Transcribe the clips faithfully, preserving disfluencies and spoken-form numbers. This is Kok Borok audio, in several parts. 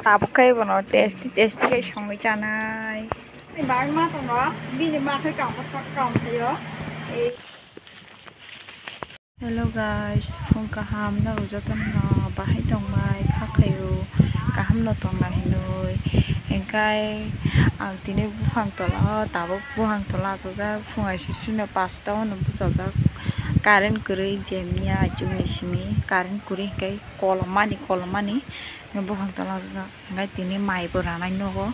Tabuk khe bono tasty tasty khe songwi chanai. Ni bai ma tongo, bini ma khe kam kam khayo. Hello guys, phung kaham norok jotono bahai tongbai kha khayo, kaham no tongna hinwi. Hingkai ang tini buphang tola o tabuk buphang tola achajak, phung aisisino pasta o no bwchajak. Current kwrwi je miya achukni simi current kwrwi hingkai kolom mani kolom mani buphang tola achajak. Hingke tini mai bo ranai nogo,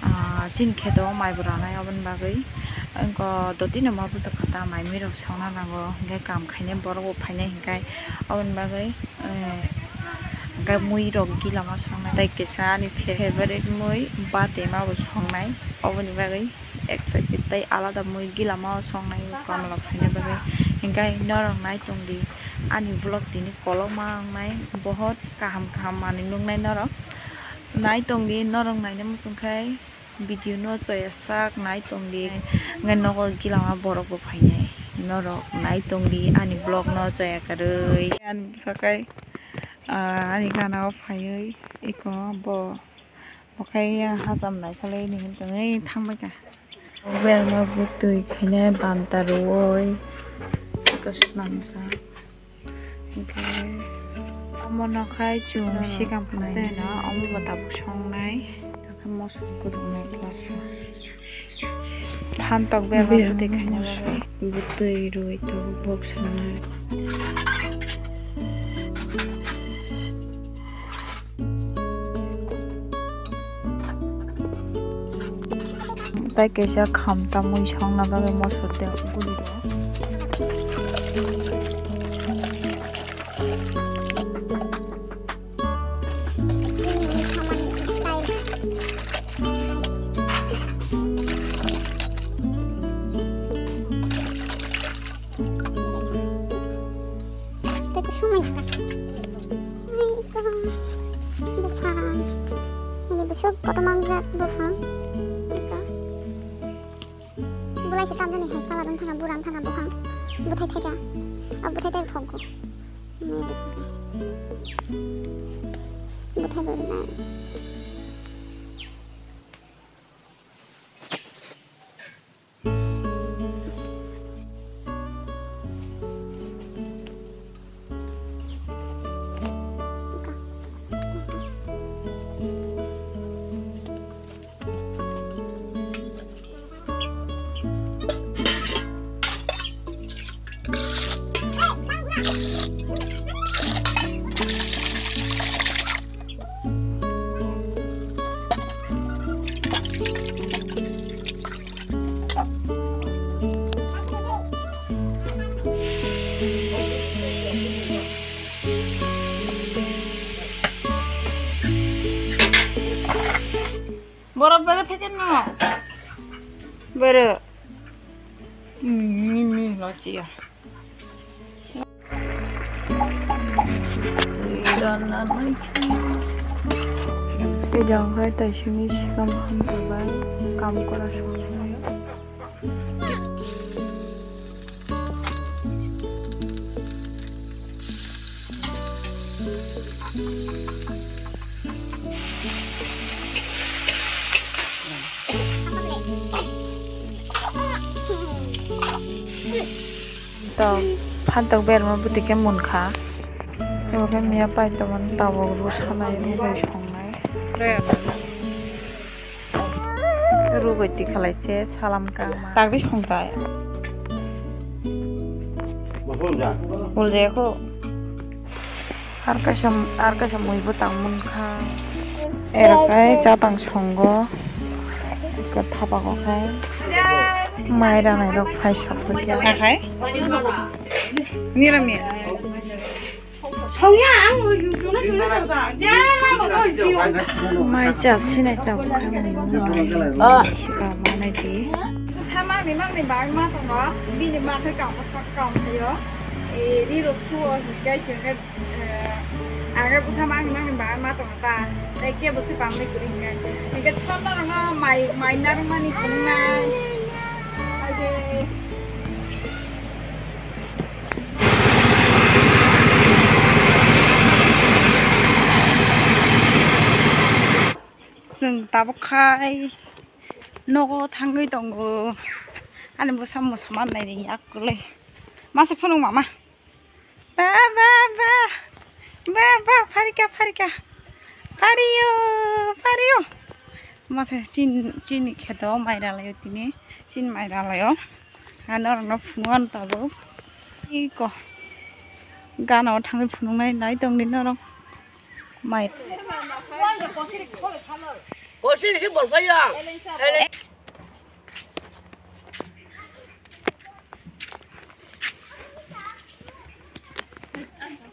ah, chini kheto o mai bo ranai, oboni bagwi wngkha dotino ma bwswk kha ta mai mui rok songna nango, hingke kam khainai borok bo phainai hingke oboni bagwi, eh, hingke mui rok gila ma songnai tei kisa ani favorite mui bate ma bo songnai, oboni bagwi excited tei alada mui gila ma o songnai kamla phaina bagwi, hingke norok nai tongdi ani vlog tini kolokma wngnai bohot. Kaham kaham manwi nuknai norok. Nai tongdi norok naina muchung khai video no chaya sak nai tongdi. Hingke nogo gilama borok bo phainai. Norok nai tongdi ani vlog no chaya kwrwi. Ani bwsakai, ah, ani gana o phaiwi eko bo, bo khai yang hacham nai khalai ni hinwi tongwi thangbai kha. Berma bwtwi khainai banta rwui eko swnamjak. Hingke omo no khai chwng sikam phano tei no omo bo tabuk songnai. Hingke mosok kwrwngnai klasa. Phan tok berma bwtwi khaina bagwi. Bwtwi rwui tabuk bok songnai. Tei kaisa khamta mui songna bagwi mosor de guli rwo. Tei kusung mai kha. Ai, iko. Buphang. Ini besok kotor mangjak buphang. Iko. Bulai se tamjani hai kala dong thana buram thana buphang. Buthai thaika. Ab buthai tai phokgo. Buthai bari na. Borok bere phaikan no. Bere. Mi, mi, mi, lachia. Tei jang hai taisini sikam hamjabai, kam kora songnai. To phantok berma bwtwi khe munkha. Ebo khe miya pai tongmani tabuk rw sanai rw bai songnai. Rw bai twi khalai se salam kama. Tagwi songtai. Uljaya kho. Ar kaisa, ar kaisa mui bo tang munkha. Ero khai chatang songo. Eko thapako khai mai ranai rok phai sok kha. Khai? Nira mi. Songya ang ui ui ui ui ui. Mai cha sinai tabuk khai mui mundo. Sika manai di. Sama ni mang ni bai ma tongo. Bini ma khai kam kam thayo. E ri rok suo hikai chengke. Aga bwsa mangni mangni ba ma tongo ta. Tei kebo se bangni kwrwi hwnkhe. Hwnkhe thorno rwno mai, mai narwkmani phunuknai. Haide. Abo khai nogo thangwi tongo. Ani bwsa mwsa mannai ni yak kwlwi. Masa phunuk mama. Ba, ba, ba. Ba, ba, pharika, pharika. Phariyo, phariyo. Masa chin, chini kheto mai ralayo tini. Chin mai ralayo. Ano rano phunuk ano tabuk. Iko. Gana o thangwi phunuknai nai tongdi norok. Mai. Kosi si bol phayo.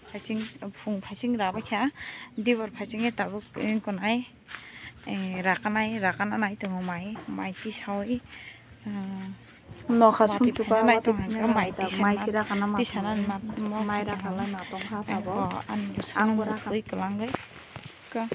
Phaising, phung phaising rabai kha, dibor phaising e tabuk, eh, konai, eh, rakanai, rakana nai tongo mai, mai tisawi, eh, Nokha wati sumchukha, phaina nai wati tongo, phaina mai nai ta, tisana, mai sira kana ma tisana thangwi, ma, ma mai thangwi. Rakalai ma tongkha tabuk. Ang bo ang bo rakha. Twi kwlangwi. Ka.